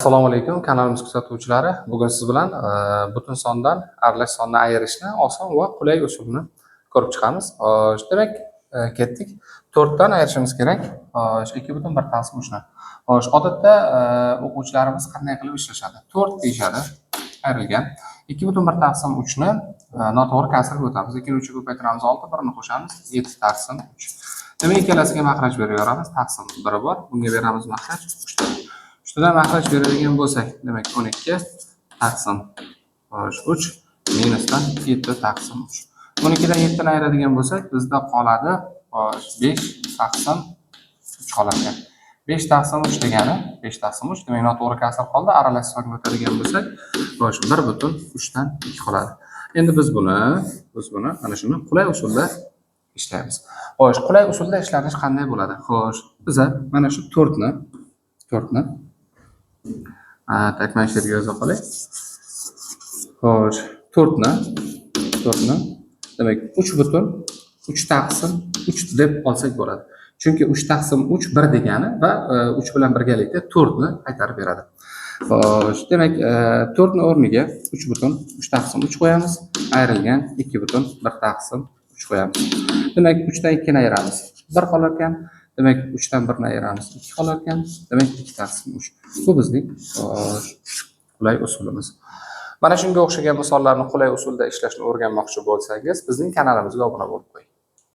Assalomu alaykum, kanalimiz kuzatuvchilari. Bugun siz bilan butun sondan aralash sonni ayirishni oson va qulay usulini ko'rib chiqamiz. Xo'sh, demak, ketdik. 4 dan ayirishimiz kerak. Xo'sh, 2,1 taqsim 3 ni. Xo'sh, odatda o'quvchilarimiz qanday qilib ishlashadi? 4 deyishadi, ayrilgan. 2,1 taqsim 3 ni noto'g'ri kasrga o'tamiz. 2 ni 3 ga ko'paytiramiz, 6, 1 ni qo'shamiz, 7 taqsim 3. Demak, ikkalasiga mahraj beraveramiz. Taqsim 1 bor. Bunga beramiz mahraj 3 ta. 3 tadan mahraj beradigan bo'lsak, demak, 12 taqsim, xo'sh, 3 minusdan 7 taqsim 3. 12 dan 7 ni ayiradigan bo'lsak, bizda qoladi, xo'sh, 5 taqsim 3 qolar ekan. 5 taqsim 3 degani, 5 taqsim 3, demak, noto'g'ri kasr qoldi. Aralash songa o'tadigan bo'lsak, xo'sh, 1,3 dan 2 qoladi. Endi biz buni mana shuni qulay usulda ishlaymiz. Xo'sh, qulay usulda ishlanish qanday bo'ladi? Xo'sh, biza mana shu 4 ni так, mana shu yerga yoza qolay. Xo'sh, 4 ni, demak, 3,3 taqsim 3 deb olsak bo'ladi. Chunki 3 taqsim 3 1 degani va 3 bilan birgalikda 4 ni qaytarib beradi. Xo'sh, demak, 4 ni o'rniga 3,3 taqsim 3 qo'yamiz, ayrilgan 2,1 taqsim 3 qo'yamiz. Demak, 3 dan 2 ni ayiramiz. 1 qolar ekan. Demak, 3 dan 1 ni ayiramiz, 2 qolar ekan. Demak, 2 taqsim 3. Bu bizning, xo'sh, qulay usulimiz. Mana shunga o'xshagan misollarni qulay usulda ishlashni o'rganmoqchi bo'lsangiz, bizning kanalimizga obuna bo'lib qo'ying.